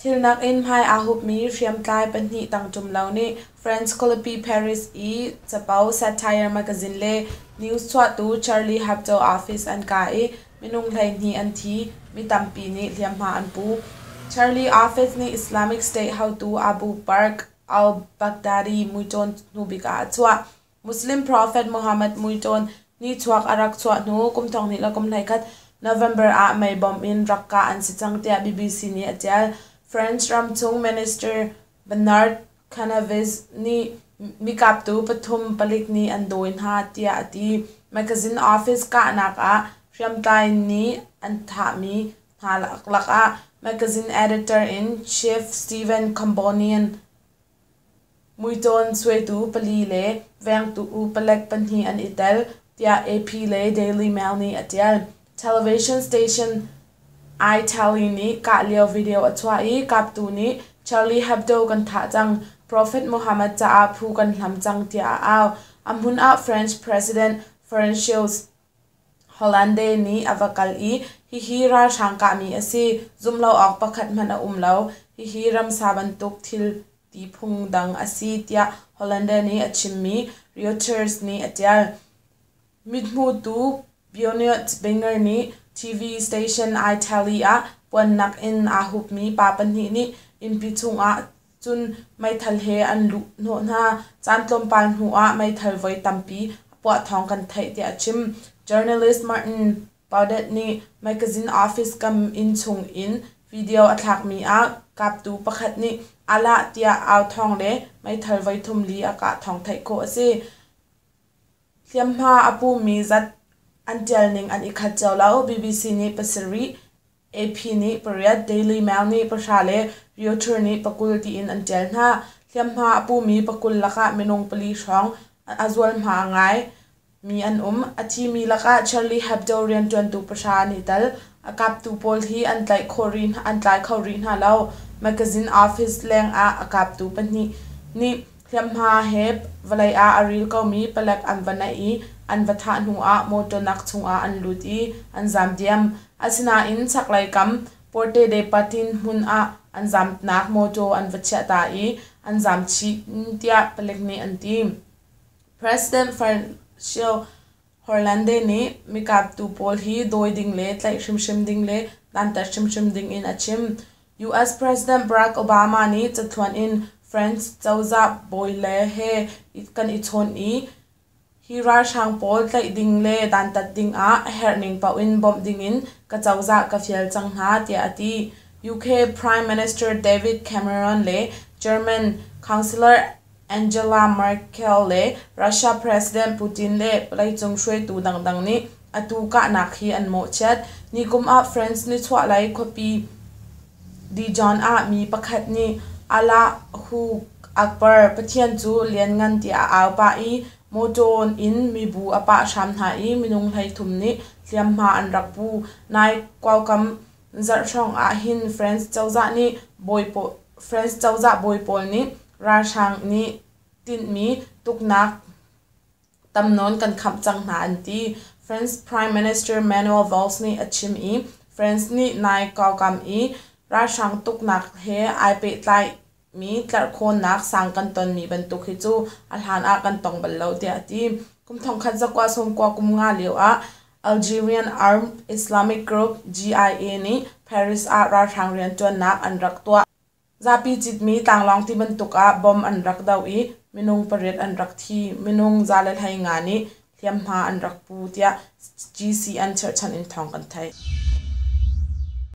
Thilnak in hmai aa hupmi hriamtlai pahnih tangṭum lo nih France khualipi Paris i capo satire magazine le news chuahtu Charlie Hebdo office an kah i minung 12 an thi, mi tampi nih hliamhma an pu. Charlie Office nih Islamic State haotu Abu Bakr al-Baghdadi muicawn hnubik ah a chuah. Muslim prophet Muhammad muicawn nichuak a rak chuah hnu kum 2021 November ah mei bomb in rak kah an si cang tiah BBC nih a ṭial. French ramchung minister Bernard Cazeneuve nih mikaptu pathum palik nih an dawi hna tiah a ti. Magazine office kahnak ah hriamtlai nih an thahmi hna lakah magazine editor-in-chief Stephen Cambonian, muicawn suaitu pali le vengtu palek pahnih an i tel, tiah AP le Daily Mail nih a ṭial. Television station iTele nih kah lio video a chuah i kaptu nih Charlie Hebdo kan thah cang, Prophet Muhammad caah phu kan hlam cang tiah a au. A hmun ah French President François Hollande nih a va kal i hihi ralhrang kahmi a si, zumh lo awk pakhat hmanh a um lo, hihi ramsa bantuk thil ti phung dang a si tiah Hollande nih a chimmi Reuters nih a ṭial. Mithmutu Benoit Binger nih TV station iTele ah puannak in aa hupmi pa pahnih nih innpi chungah cun meithal he an luh hnawh hna. Caan tlawmpal hnuah meithal voi tampi a puah thawng kan theih tiah a chim. Journalist Martin Baudet nih magazine office kam inn chung in video a thlakmi ah kaptu pakhat nih "Allah" tiah au thawng le meithal voi thum li a kah thawng theih khawh a si. Hliamhma a pumi zat an ṭialning an i khat cio lo. BBC nih pasarih, AP nih pariat, Daily Mail nih pahra le Reuters nih pakul tiin an ṭial hna. Hliamhma a pumi pakul lakah minung pali hrawng a zualhma ngai mi an um. A thimi lakah Charlie Hebdo rianṭuantu pahra an i tel. A kaptu pawl hi an tlai kho rih hna lo. Magazine office lengah a kaptu pahnih nih hliamhma he vawlei ah a ril komi palek an va naih i an va thah hnuah mawṭaw nak chungah an lut i an zaam diam. Asinain chaklei kam Porte de Patin hmun ah an zaamnak mawṭaw an va chiah ta i an zaam chih tiah palek nih an ti. President François Hollande nih mikaptu pawl hi dawi ding le tlaih hrimhrim ding le dantat hrimhrim ding in a chim. US President Barack Obama nih cathluan in France cozah bawile he kan i chawn i hi ralhrang pawl tlaih ding le dantat ding ah a herhning paoh in bawmh dingin ka cozah ka fial cang hna tiah a ti. UK Prime Minister David Cameron le German Chancellor Angela Merkel le Russia President Putin le vawleicung hruaitu dangdang nih atu kahnak hi an mawhchiat. Nikum ah France nichuahlei khuapi Dijon ah mi pakhat nih Allahu Akbar Pathian cu lianngan tiah a au pah i mawṭaw in mibu a pah hram hna i minung 13 nih hliamhma an rak pu. Nai kuaukam zarh hrawng ah hin France cozah bawi pawl nih ralhrang nih tinhmi tuknak tam nawn kan khamh cang hna an ti. France Prime Minister Manuel Valls nih a chim i France nih nai kuaukam i ralhrang tuknak he ai pehtlai mi tlerhkhawnnak sang kan tonmi bantuk hi cu a hlan ah kan tong bal lo tiah a ti. Kum 1990 kum nga lio ah Algerian Armed Islamic Group GIA nih Paris ah ralhrang rianṭuannak an rak tuah. Zapi citmi tlanglawng ti bantuk ah bom an rak doh i minung pariat an rak thi. Minung 115 nih hliamhma an rak pu tiah GCN cherhchan in thawng kan theih.